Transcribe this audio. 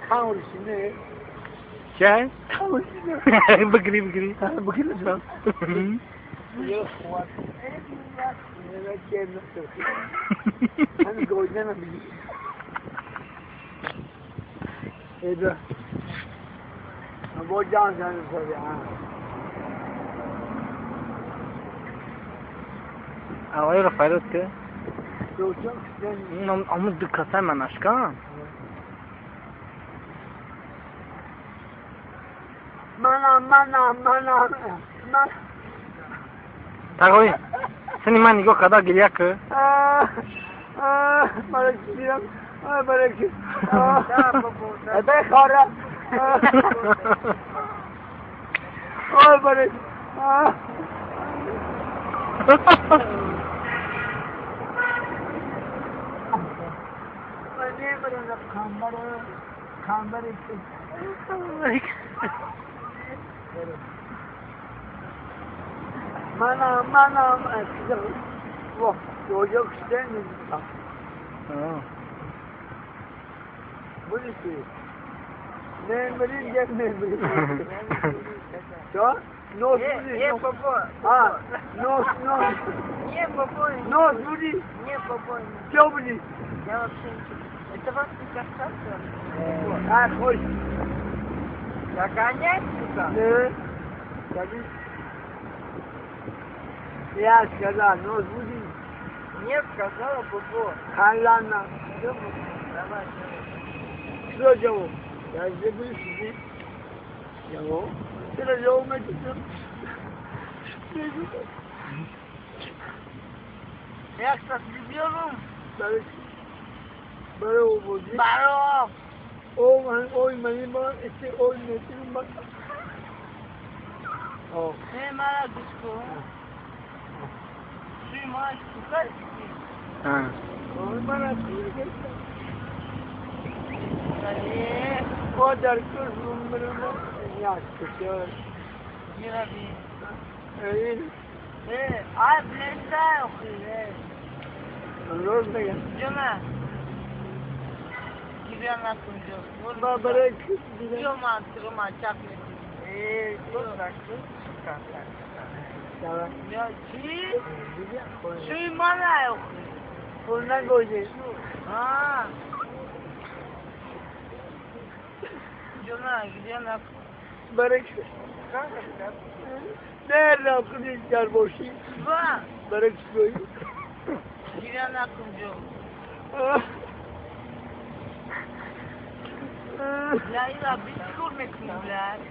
Камерасını. Gel. Kamerasını. Bıkri bıkri. Bıkri lan. Avay Rafael que? Ama dikkat hemen aşkım. Mana. Тагои, сини ман нигоҳ карда гиря кӣ. Mana, çocuk sen bu işi. Ne bileyim, ne bileyim. No, не, папа. А, нос, нос. Не, папа. Нос, буди. Не, папа. Что буди? Я вообще ничего. Это вас не касается? А, хоть. Догонять сюда? Да. Я сказал, нос буди. Нет, сказала Бубо. Халана. Давай, давай. Что делал? Я здесь буду сидеть. Я Я, кстати, любил. Баро. Лайла, бискурник, блядь.